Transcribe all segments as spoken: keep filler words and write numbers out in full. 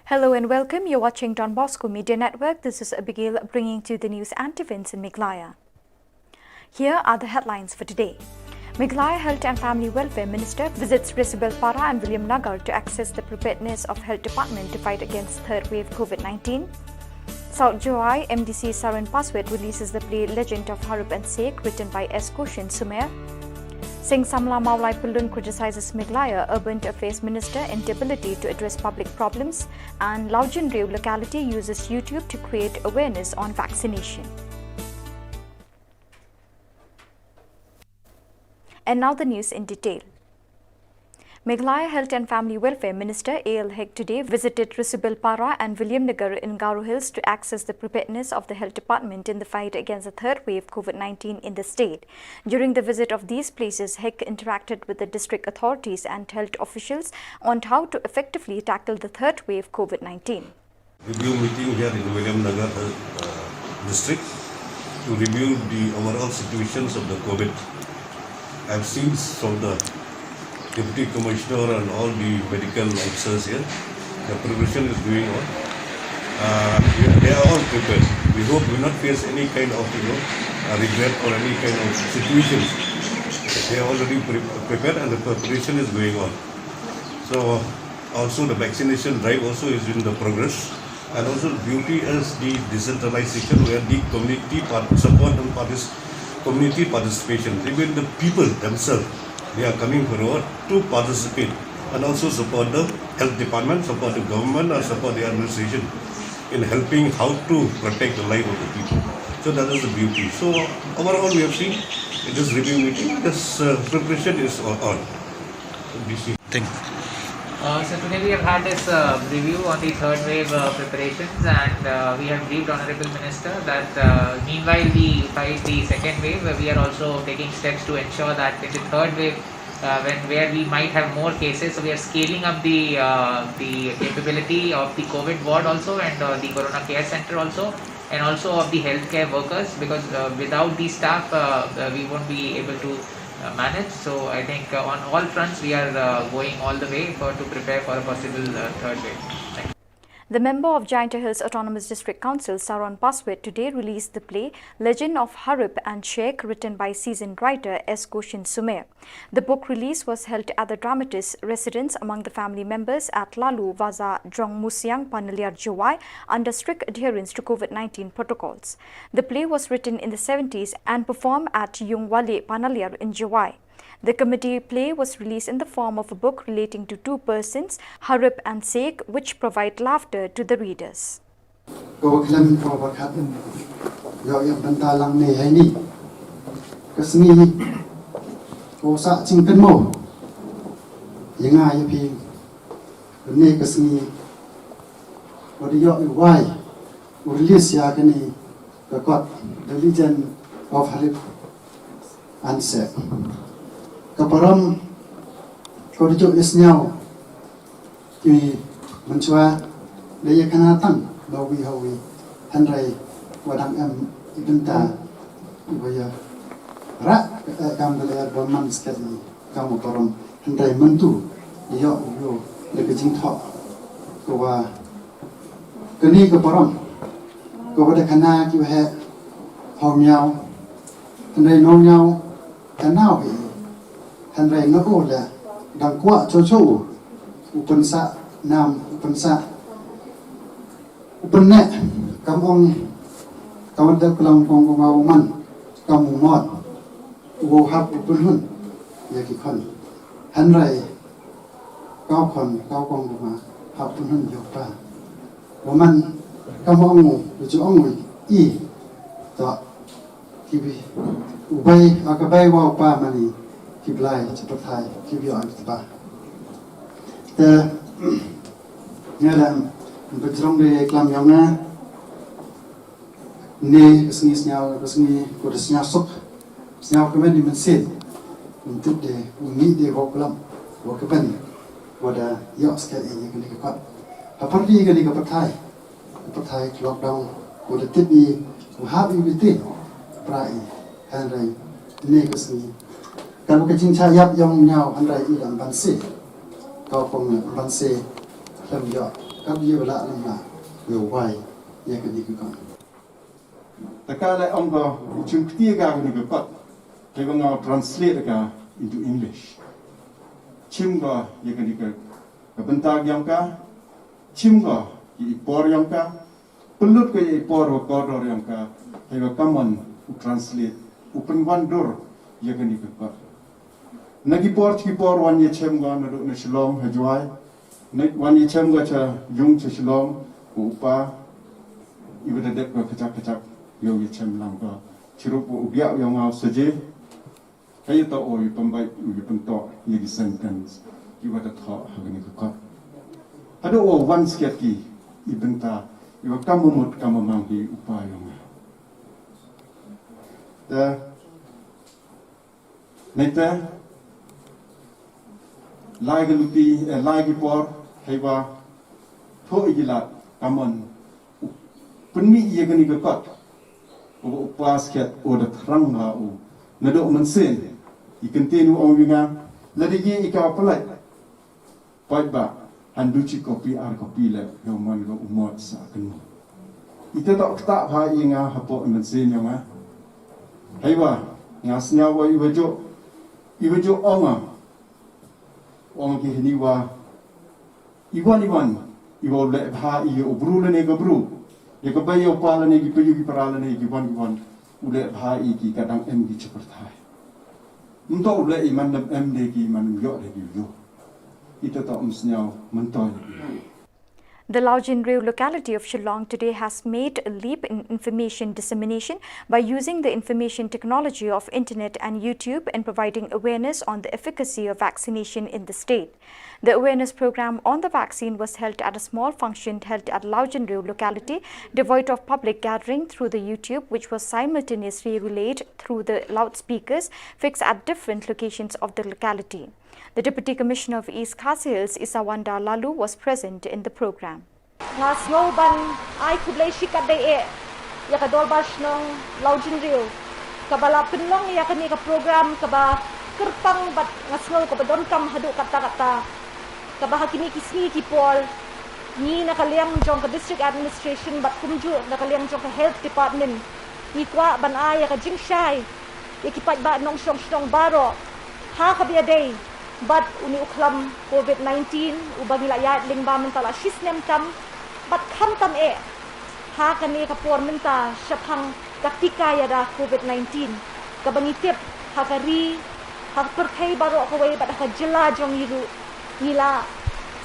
Hello and welcome. You're watching Don Bosco Media Network. This is Abigail bringing to you the news and events in Meghalaya. Here are the headlines for today. Meghalaya Health and Family Welfare Minister visits Resubelpara and Williamnagar to assess the preparedness of Health Department to fight against third wave COVID nineteen. South Jowai M D C Saron Paswit releases the play Legend of Harip and Sek, written by S Koshin Sumer. Singsamla Mawlai Pyllun criticizes Meghalaya Urban Affairs Minister inability to address public problems, and Laujinriew locality uses YouTube to create awareness on vaccination. And now the news in detail. Meghalaya Health and Family Welfare Minister A L Hek today visited Resubelpara and Williamnagar in Garo Hills to assess the preparedness of the health department in the fight against the third wave COVID nineteen in the state. During the visit of these places, Hek interacted with the district authorities and health officials on how to effectively tackle the third wave COVID nineteen. Review meeting here in Williamnagar uh, district to review the overall situations of the COVID. I've seen from the deputy commissioner and all the medical officers here, the preparation is going on. Uh, we- they are all prepared. We hope we will not face any kind of, you know, uh, regret or any kind of situations. They are already pre- prepared and the preparation is going on. So also the vaccination drive also is in the progress. And also beauty is the decentralization where the community part- support and partic- community participation, even the people themselves, they are coming forward to participate and also support the health department, support the government, and support the administration in helping how to protect the life of the people. So that is the beauty. So overall, we have seen in this review meeting, this uh, preparation is on. Thank you. Uh, so today we have had this uh, review on the third wave uh, preparations, and uh, we have briefed Honorable Minister that uh, meanwhile we fight the second wave, uh, we are also taking steps to ensure that in the third wave, uh, when where we might have more cases, so we are scaling up the uh, the capability of the COVID ward also and uh, the Corona Care Center also, and also of the healthcare workers, because uh, without the staff, uh, uh, we won't be able to uh, manage. So I think uh, on all fronts we are uh, going all the way for to prepare for a possible uh, third wave. Thank you. The member of Jaintia Hills Autonomous District Council, Saron Paswit, today released the play Legend of Harip and Sheikh, written by seasoned writer S Koshin Sumer. The book release was held at the dramatist's residence among the family members at Lalu Vaza Jrong Musiang, Panaliar, Jowai, under strict adherence to COVID nineteen protocols. The play was written in the seventies and performed at Yung Wale Panaliar in Jowai. The comedy play was released in the form of a book relating to two persons, Harip and Sek, which provide laughter to the readers. Ko khlem ko ba khat ïoh ïa bynta lang ne hai ni. Ka sngi ko sa chingkynmaw ïa nga ïa phi. Ne ka sngi ko da ïoh ïa wai u release ïa kane ka kot The Legend of Harip and Sek. Ka parom ko da jok ïa sñiaw ki mynchwa da ïa kana tang ba wi ha wi hynrei wa dang em i bynta ba ïa rak ka kam da leh ba man sket ni kam u parom hynrei myntu da ïoh u ïoh da ka jingthoh ka wa kani ka parom ka wa da kana ki wa he hong ñiaw hynrei nong ñiaw Ka nau hi hynrei na u le dang kwah cho cho u pynsah nam u pynsah u pynneh kam ong kam da klang kong ko ma u man kam u mot u hap u pynhun ïa ki khon hynrei kau khon kau kong ko ma hap pynhun ïa u pa u man kam ong u ju ong u i to Ki bi u bai a ka bai wa u pa mani ki blai ki pathai ki bi ong ki ba. Te nga la bajrong de klam yong nga ne ka sngi sñiaw ka sngi ko da sñiaw suk sñiaw ka men ni men sin. Un tip de un ni de wa klam wa ka pen wa da yok skel e ka ni ka pat. Ha par di ka ni ka pathai. Pathai ki lockdown ko da tip i u hap i bitin pra i hynrei ne ka sngi kan ka jingcha yap yong nyaw hynrei i dang ban se ka pong ban se hlem yo Ka bia ba lah nam lah, nga wai ïa kane ka kot. Te ka leh ong ko, u chim kti ïa kane ka kot, te ba nga translate ka into English. Chim ko ïa kane ka, ka bynta ïong ka, chim ko ïa i por ïong ka, pynlut ko ïa i por wa kordor ïong ka, te ba kamon u translate, u pynwandur ïa kane ka kot. Na ki por ki por wan ïa chem ko naduh na Shillong ha Jowai. Na wan ïa chem ko cha yung cha Shillong, ko u pa, i wa da dep ko kachak kachak, ïoh ïa chem lang ko. Chirup u biak ïong nga u saje. Ka ïa to u ïa pynbait u ïa pyntok ïa ki sentence. I wa da thoh ha kane ka kot. Haduh u wan skhet ki i bynta, i wa kam mut kam mang ki u pa ïong nga. Da Nangta, lai ka luti, eh, lai ki por, hei wa, thoh i ki lad, kamon, u pynmih ïa kane ka kot, u, u pa skhet, u da thrang ha u, naduh mynsiem, i kyntien u ong ïa nga, lada ïa i ka pynlait, Paidbah, han du chi kopi ar kopi leh, ïa u man ka u mot sa kynmaw. Ite toh ktah bha ïa nga hapoh mynsiem ïa nga. Hei wa, nga sñiaw wa i wa jooh, i wa jooh ong nga. Ong ki hini wa, i wan i wan, i wa u leh bha ïa u bru lane ka bru. Ïa ka bei ïa u pa lane ki payu ki para lane ki wan ki wan. U leh bha ïa ki ka dang em ki cha pyrthai. Ym toh u leh i man dang em de ki man ym ïoh de ki ïoh. Ite toh ym sñiaw myntoi. The Laujinriew locality of Shillong today has made a leap in information dissemination by using the information technology of internet and YouTube in providing awareness on the efficacy of vaccination in the state. The awareness program on the vaccine was held at a small function held at Laujinriew locality, devoid of public gathering, through the YouTube, which was simultaneously relayed through the loudspeakers fixed at different locations of the locality. The Deputy Commissioner of East Khasi Hills, Isawanda Laloo, was present in the program. Nga sngew ban ai khublei shikatdei eh ïa ka Dorbar Shnong Laujinriew kaba la pynlong ïa kane ka program kaba kyrpang bad nga sngew kaba donkam haduh katta katta, kaba ha kine ki sngi ki por ngi na ka liang jong ka District Administration bad kumjuh na ka liang jong ka Health Department ngi kwah ban ai ïa ka jingshai ïa ki paidbah nongshong shnong baroh ha kaba ïadei bad une u khlam covid nineteen uba ngi la ïaid lyngba mynta la shisnem tam bad khamtam eh ha kane ka por mynta shaphang ka tika ïada covid nineteen kaba ngi tip ha ka ri, ha ka pyrthei baroh kawei bad ha ka jylla jong ngi ruh ngi la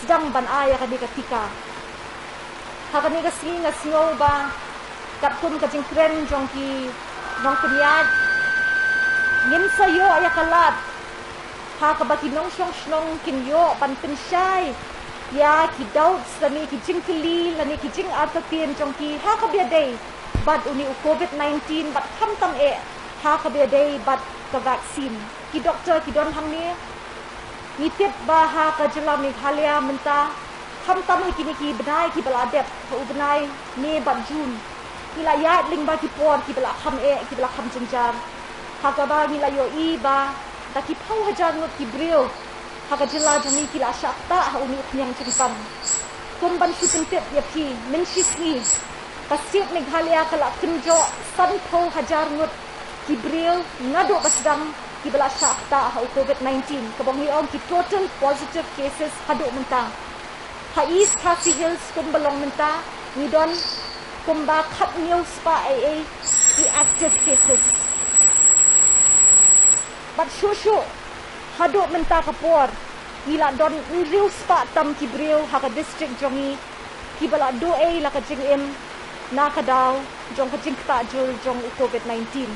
sdang ban ai ïa kane ka tika. Ha kane ka sngi nga sngew ba katkum ka jingkren jong ki nongpynïaid ngin sa ïoh ïa ka lad ha kaba ki nongshong shnong kin ïoh ban pynshai ïa ki doubts lane ki jingkylli lane ki jingartatien jong ki ha kaba ïadei bad une u covid nineteen bad khamtam eh ha kaba ïadei bad ka vaccine. Ki doktor ki don hangne. Ngi tip ba ha ka jylla Meghalaya mynta khamtam ha kine ki bnai kiba la dep ha u bnai May bad June ngi la ïaid lyngba ki por kiba la kham eh kiba la kham jynjar ha kaba ngi la ïohi ba da ki phew hajar ngut ki briew ha ka jylla jong ngi ki la shah ktah ha une u khñiang jingpang. Kum ban shu pyntip ïa phi, mynshisngi ka state Meghalaya ka la kynjoh sanphew hajar ngut ki briew naduh ba sdang kiba la shah ktah ha u covid nineteen kaba ngi ong ki total positive cases haduh mynta. Ha East Khasi Hills kumba long mynta ngi don kumba khathynñiew spah eiei ki active cases. Bad shuh shuh haduh mynta ka por ngi la don hynriew spah tam ki briew ha ka district jong ngi kiba la duh ei la ka jingim na ka daw jong ka jingktah jur jong u covid nineteen.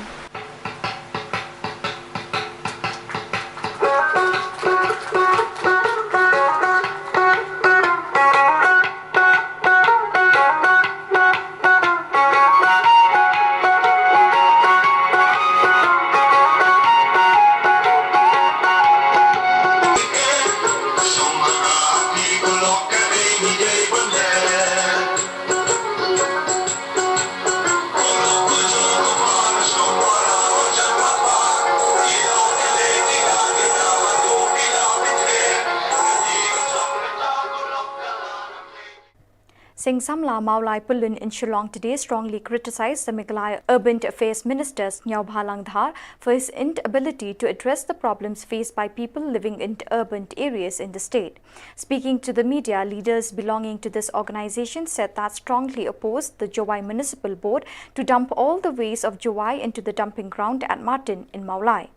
Samla, Mawlai Pyllun in Shillong today strongly criticized the Meghalaya Urban Affairs Minister Sniawbhalang Dhar for his inability to address the problems faced by people living in urban areas in the state. Speaking to the media, leaders belonging to this organization said that strongly opposed the Jowai Municipal Board to dump all the waste of Jowai into the dumping ground at Martin in Mawlai.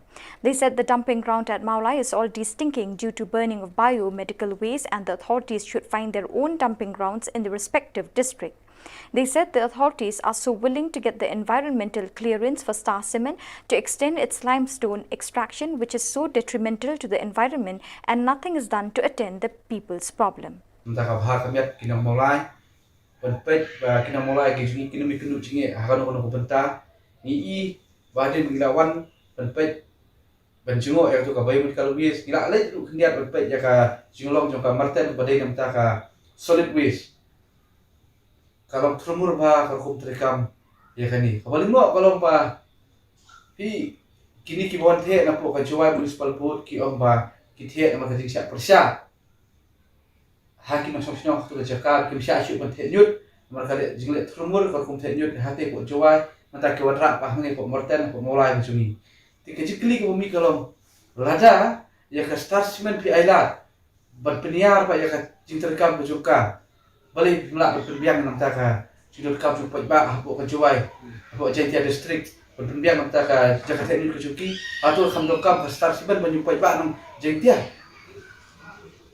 They said the dumping ground at Mawlai is already stinking due to burning of biomedical waste and the authorities should find their own dumping grounds in the respective district. They said the authorities are so willing to get the environmental clearance for Star Cement to extend its limestone extraction, which is so detrimental to the environment, and nothing is done to attend the people's problem. Mynta ka bha ka miat ki nong Mawlai, ban peit ba ki nong Mawlai ki jingïakynduh jingeh ha kano kano ka bynta. Ngi i ba hadien ngi la wan ban peit, ban jngoh ïa kato ka biomedical waste, ngi la leit ruh khyndiat ban peit ïa ka jinglong jong ka Martin ba dei na bynta ka solid waste. Ka long tyrmur bha ka rukom treikam ïa kane. Kaba lyngngoh ka long ba, phi, kine kiba wan theh napoh ka Jowai Municipal Board ki ong ba ki theh namar ka jingshah pyrshah ha ki nongshong shnong ha kato ka jaka, kim shah shuh ban theh ñiut namar ka leh jingleh tyrmur ka rukom theh ñiut ha te poh Jowai. Mynta ki wanrah ba hangne poh Martin, poh Mawlai ka jong ngi. Te ka jingkylli kaba mih ka long, lada ïa ka Star Cement phi ai lad ban pynïar ba ïa ka jingtreikam ka jong ka, balei phim lah ban pynbiang na bynta ka jingdonkam jong u paidbah hapoh ka Jowai, hapoh Jaintia District, ban pynbiang na bynta ka jaka theh ñiut ka jong ki? Hato kham donkam ka Star Cement ban ïa u paidbah nong Jaintia?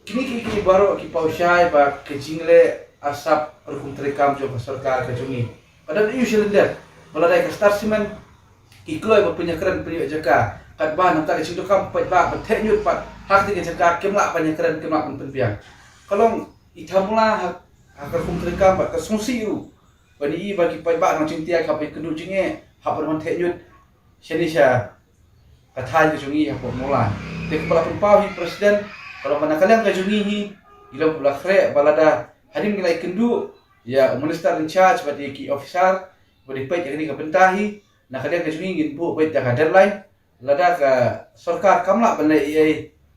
Kine ki, ki baroh ki paw shai ba ka jingleh arsap rukom treikam jong ka sorkar ka jong ngi. Ka don aïu sha lyndet ba lada ïa ka Star Cement ki kloi ba pynïakren pynïoh jaka, katba na bynta ka jingdonkam paidbah ban theh ñiut pat ha kata ka jaka kim lah ban ïakren, kim lah ban pynbiang. Ka long i thamula ha, ha ka rukom treikam bad ka sngewsih ruh ba ngi i ba ki paidbah nong Jaintia ki hap ban ïakynduh jingeh hap ban wan theh ñiut shane sha ka thaiñ ka jong ngi hapoh Mawlai. Te kaba la pynpaw hi President, ka long ba na ka liang ka jong ngi hi, ngi long ba la khreh ba lada hadien ngi la ïakynduh ïa u Minister in charge bad ïa ki officer ba dei peit ïa kane ka bynta hi, na ka liang ka jong ngi ngin buh beit da ka deadline. Lada ka sorkar kam lah ban leh ei ei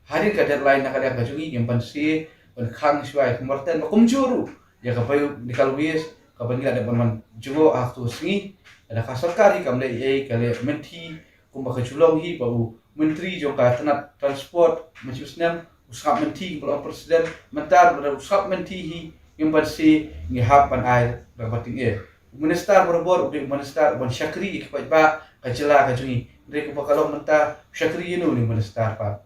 hadien ka deadline, na ka liang ka jong ngi ngim banse ban khang shuwa ïa ka Martin ba kumjuh ruh ïa ka biomedical waste kaba ngi la dep ban wan jngoh ha kato ka sngi. Lada ka sorkar hi kam leh ei ei, ka leh mynthi kumba ka ju long hi ba u Myntri jong ka tnat Transport mynta u snem u sngap mynthi kumba la ong President, mynta ruh lada u sngap mynthi hi ngim banse, ngi hap ban ai da kaba tyngeh. U Minister barabor u dei u Minister uban shakri ïa ki paidbah ka jylla ka jong ngi. Hynrei kumba ka long mynta u shakri ïano une u Minister pat?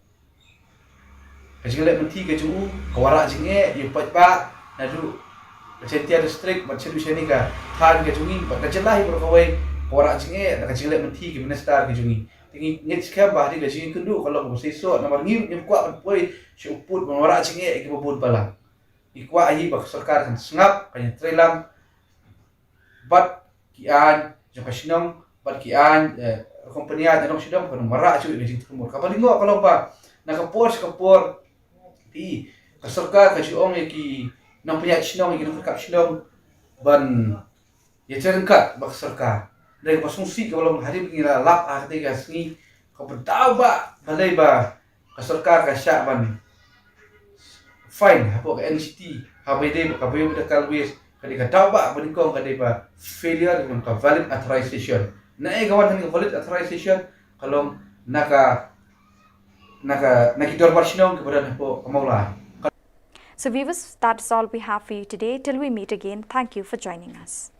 Ka jingleh mynthi ka jong u ka wanrah jingeh ïa u paidbah naduh ka Jaintia District bad shaduh shane ka thaiñ ka jong ngi bad ka jylla hi baroh kawei, ka wanrah jingeh da ka jingleh mynthi ki Minister ki jong ngi. Te ngi ngeit skhem ba hadien ka jingïakynduh ka long kaba seisoh namar ngi ruh ngim kwah ban poi sha u pud ban wanrah jingeh ïa kiba bun balang. Ngi kwah hi ba ka sorkar kan sngap, kan ïatreilang bad ki aiñ jong ka shnong bad ki aiñ, eh, rukom pynïaid na nong shnong, kan wanrah shuh ïa ka jingtyrmur. Kaba lyngngoh ka long ba na ka por sha ka por, phi, ka sorkar ka ju ong ïa ki nongpynïaid shnong, ïa ki nongpynïaid shnong ban ïa trei ryngkat bad ka sorkar. Hynrei kaba sngewsih kaba long hadien ngi la lap ha katei ka sngi, kaba daw ba balei ba ka sorkar ka shah ban fine hapoh ka N G T ha kaba ïadei bad ka biomedical waste, ka dei ka daw ba ba nyngkong ka dei ba failure jong ka valid authorization. Na ei ka wan hangne ka valid authorization? Ka long na ka, na ka, na ki dorbar shnong kiba don hapoh ka Mawlai. So viewers, that is all we have for you today. Till we meet again, thank you for joining us.